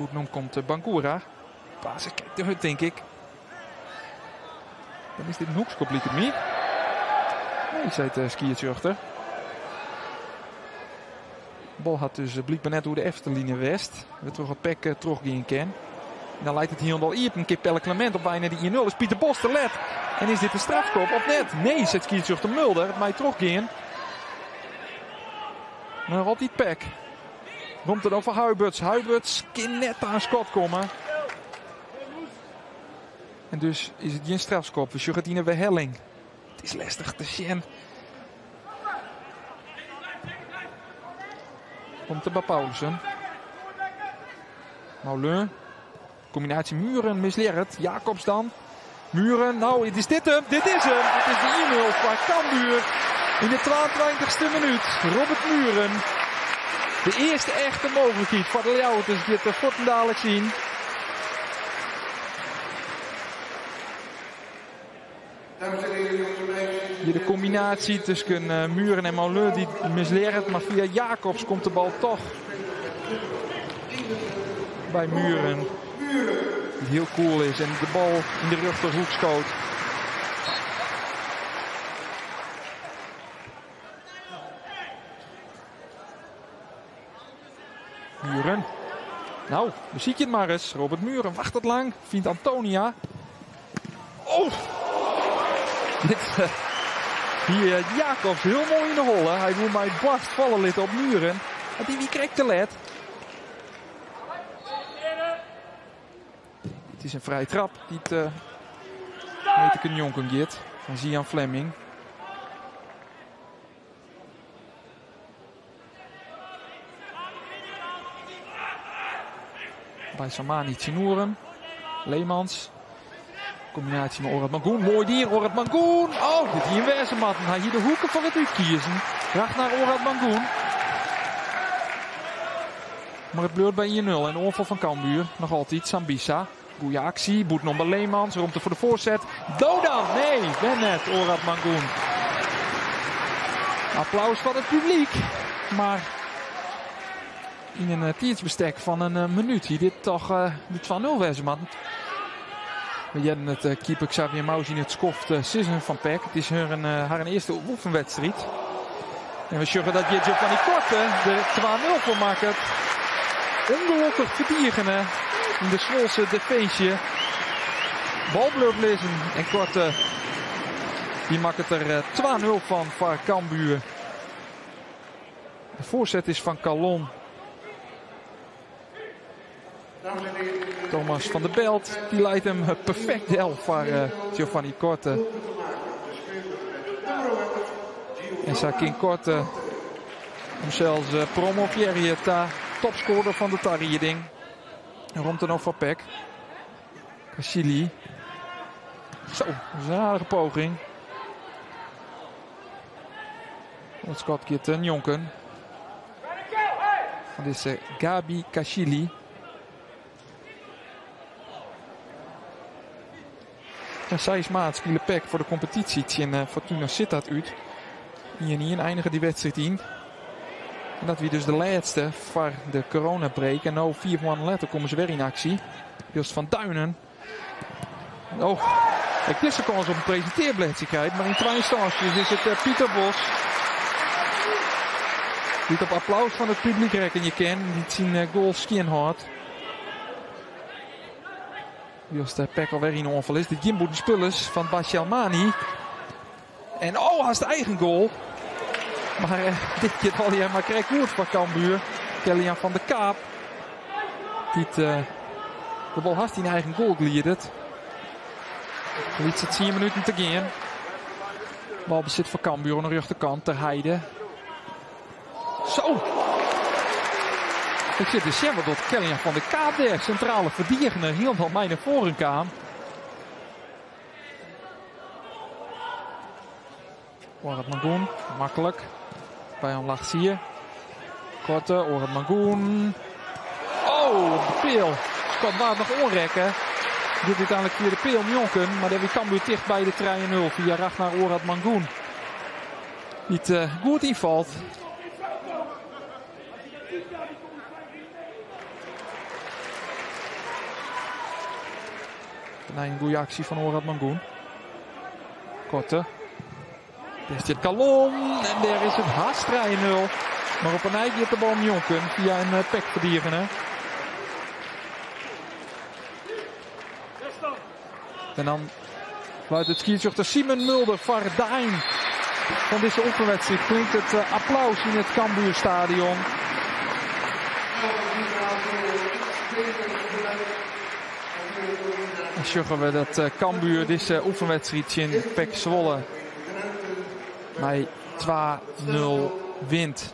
Bûtenom komt Bangura. Paas is te hurd, tink ik. Dan is dit in hoekskop, liket my. Nee, seit de skiedsrjochter. Bal hat dus blykber net oer de efterline west. Wêrtroch it PEC trochgean kin. En dan leit it hielendal iepen. Kin Pelle Clement op wei nei de 1-0. Is Pieter Bos te let? En is dit in strafskop of net? Nee, seit skiedsrjochter Mulder. It mei trochgean. Mar altyd PEC. Romte dan foar Huiberts. Huiberts kin net ta in skot komme. En dus is it gjin strafskop. We sjogge it yn 'e werhelling. It is lestich te sjen. Komt der by Paulussen. Maulun. Kombinaasje Mühren mislearret. Jacobs dan. Mühren, no, it is dit him. Dit is him. Dit is de 1-0 foar Cambuur. Yn de 22e minút. Robert Mühren. De earste echte mooglikheid foar de Ljouwerters giet der fuortendaliks yn. Hjir de kombinaasje tusken Mühren en Maulun dy't mislearret, mar fia Jacobs komt de bal toch by Mühren. Dy't hiel cool is en de bal yn de rjochterhoek skoot. Mühren. No, besykje it mar ris. Robert Mühren wachtet lang. Fynt Antonia. Oh! Dit hie Jacobs hiel moai yn de holle. Hy woe mei boarst falle litte op Mühren. Mar dy wie krekt te let. It is in frije trap dy't meterke njonken giet fan Zian Flemming. By Samani tsjinoer him. Leemans. Kombinaasje mei Orad Mangoen. Moai dien, Orad Mangoen. Oh, dit hie him wêze moatten. Hy hie de hoeke foar it útkiezen. Ragnar Orad Mangoen. Mar it bliuwt by 1-0 en de oanfal fan Cambuur noch altyd. Sambissa. Goeie aksje. Bûtenom by Leemans. Romte foar de foarset. Dodan! Nee, wer net Orad Mangoen. Applaus fan it publyk. Mar yn in tiidsbestek fan in minút hie dit toch de 2-0 wêze moatten. We hearden it keeper Xavier Mous yn it skoft sizzen fan PEC. It is harren earste oefenwedstriid. En we sjogge dat hjir Giovanni Korte de 2-0 foar makket. Ungelokkich ferdigene yn de Zwolse definsje. Bal bliuwt lizzen en Korte dy makket der 2-0 fan foar Cambuur. De foarset is fan Kallon. Thomas van der Belt dy leit him perfekt del foar Giovanni Korte. En sa kin Korte himsels promovearje ta topskoarder fan de tarieding. Romte noch foar PEC. Casilli. Zo, dat is in aardige poging. It skot giet njonken. Fan dizze Gabi Casilli. En 6 maart spile PEC foar de kompetysje tsjin Fortuna Sittard út. 1-1 einige dy wedstriid yn. En dat wie dus de lêste foar de coronabreak. En no, 4 moannen letter, komme se wer yn aksje. Just van Duinen. Oh, ek dizze kâns op in presintearblêdsje krijt, mar yn twa ynstânsjes is it Pieter Bos dy't op applaus fan it publyk rekkenje kin, dy't syn goal skjin hâldt. Wylst PEC alwer yn oanfal is, dit gjin bûtenspul is fan Bashelmani. En oh, hast eigen goal. Mar dit giet allegear mar krekt goed foar Cambuur. Kellyan van der Kaap. Dy't de bal hast yn eigen goal gliedet. Lytse 10 minuten te gean. Balbesit foar Cambuur oan de rjochterkant. Ter Heide. Zo! Ik sit te sjen wat docht Kellyan van der Kaap dêr. Sintrale ferdigener hielendal mei nei foaren kaam. Orad Mangoen, maklik. By him Lachsier. Korte, Orad Mangoen. Oh, op de peal. Skot waard noch oanrekke. Giet úteinlik fia de peal njonken, mar dêr wie Cambuur ticht by de 3-0 fia Ragnar Orad Mangoen. Dy't goed ynfalt. Nei in goede aksje fan Orad Mangoen. Korte. Dêr stiet Kallon en dêr is it hast 3-0. Mar op 'e nij giet de bal njonken fia in eh, PEC-ferdigener. En dan fluit it skiedsrjochter Simon Mulder foar de ein fan dizze oefenwedstriid. Klinkt it eh, applaus yn it Cambuurstadion. En sjogge we dat eh, Cambuur dizze oefenwedstriid tsjin PEC Zwolle mei 2-0 wint.